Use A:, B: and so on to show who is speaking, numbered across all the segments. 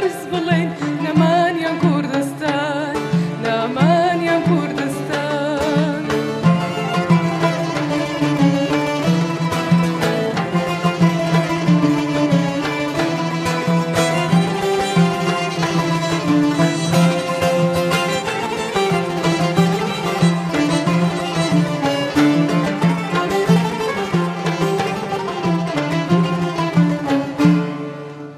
A: بەرز بڵێن نەمانیان کوردستان، نەمانیان کوردستان.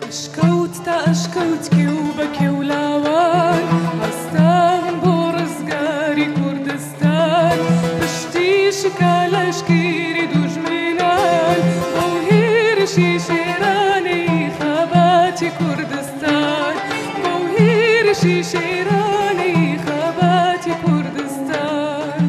A: ئەشکەوت تا ئەشکەوت کێو بە کێو لاوان هەستاون بۆ ڕزگاری کوردستان، پشتی شکا لەشکری دوژمنان بۆ هێرشی شێرانەی خەباتی کوردستان، بۆ هێرشی شێرانەی خەباتی کوردستان.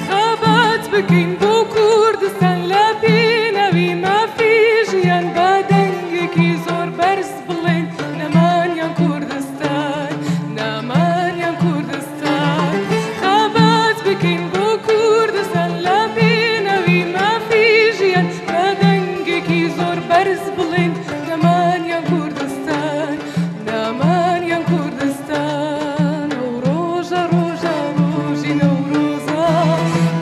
A: خەبات بکەین بۆ کوردستان لە پێناوی مافی ژیان، بە دەنگێکی زۆر بەرز بڵێن نەمانیان کوردستان، نەمانیان کوردستان. خەبات بکەین بۆ کوردستان لە پێناوی مافی ژیان، بە دەنگێکی زۆر بەرز بڵێن نەمانیان کوردستان، نەمانیان کوردستان. ئەو ڕۆژە ڕۆژە ڕۆژی نەورۆزە،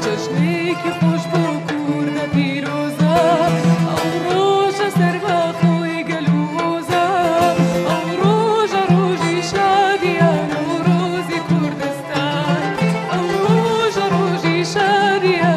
A: جەژنێکی خۆش بۆ کوردە پیرۆزە. ئەو ڕۆژە سەربەخۆی گەل و هۆزە، ئەو ڕۆژە ڕۆژی شادیە نەورۆزی کوردستان، ئەو ڕۆژە ڕۆژی شادیە.